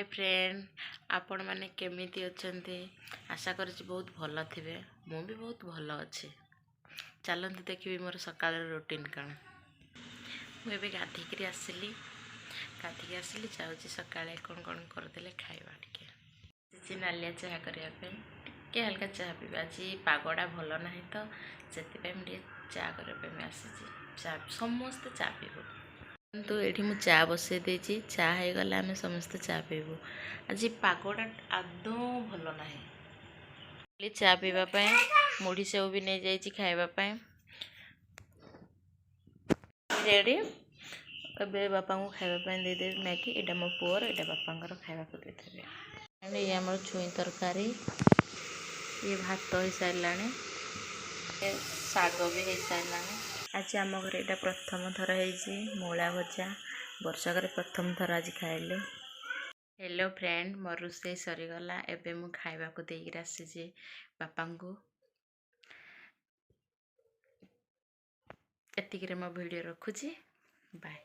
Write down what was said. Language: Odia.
ଫ୍ରେଣ୍ଡ, ଆପଣମାନେ କେମିତି ଅଛନ୍ତି? ଆଶା କରୁଛି ବହୁତ ଭଲ ଥିବେ। ମୁଁ ବି ବହୁତ ଭଲ ଅଛି। ଚାଲନ୍ତୁ ଦେଖିବି ମୋର ସକାଳର ରୁଟିନ୍ କ'ଣ। ମୁଁ ଏବେ ଗାଧେଇକିରି ଆସିଲି। ଗାଧେଇକି ଆସିଲି, ଯାଉଛି ସକାଳେ କ'ଣ କ'ଣ କରିଦେଲେ ଖାଇବା। ଟିକେ ଆସିଛି ନାଲିଆ ଚାହା କରିବା ପାଇଁ। ଟିକେ ହାଲକା ଚାହା ପିଇବା। ଆଜି ପାଗଟା ଭଲ ନାହିଁ ତ ସେଥିପାଇଁ ମୁଁ ଟିକେ ଚା କରିବା ପାଇଁ ଆସିଛି। ଚା ସମସ୍ତେ ଚା ପିଇବୁ। କିନ୍ତୁ ଏଇଠି ମୁଁ ଚା ବସେଇ ଦେଇଛି। ଚା ହେଇଗଲେ ଆମେ ସମସ୍ତେ ଚା ପିଇବୁ। ଆଜି ପାଗଟା ଆଦୌ ଭଲ ନାହିଁ। ଚା ପିଇବା ପାଇଁ ମୁଢ଼ି ସେଉ ବି ନେଇଯାଇଛି ଖାଇବା ପାଇଁ। ରେଡ଼ି। ଏବେ ବାପାଙ୍କୁ ଖାଇବା ପାଇଁ ଦେଇଦେବି ମ୍ୟାଗି। ଏଇଟା ମୋ ପୁଅର, ଏଇଟା ବାପାଙ୍କର ଖାଇବାକୁ ଦେଇଦେବି। ଇଏ ଆମର ଛୁଇଁ ତରକାରୀ, ଇଏ ଭାତ ହେଇସାରିଲାଣି, ଶାଗ ବି ହେଇସାରିଲାଣି। ଆଜି ଆମ ଘରେ ଏଇଟା ପ୍ରଥମ ଥର ହେଇଛି ମୂଳା ଭଜା। ବର୍ଷକରେ ପ୍ରଥମ ଥର ଆଜି ଖାଇଲେ। ହ୍ୟାଲୋ ଫ୍ରେଣ୍ଡ, ମୋର ରୋଷେଇ ସରିଗଲା। ଏବେ ମୁଁ ଖାଇବାକୁ ଦେଇକିରି ଆସିଛି ବାପାଙ୍କୁ। ଏତିକିରେ ମୋ ଭିଡ଼ିଓ ରଖୁଛି। ବାଏ।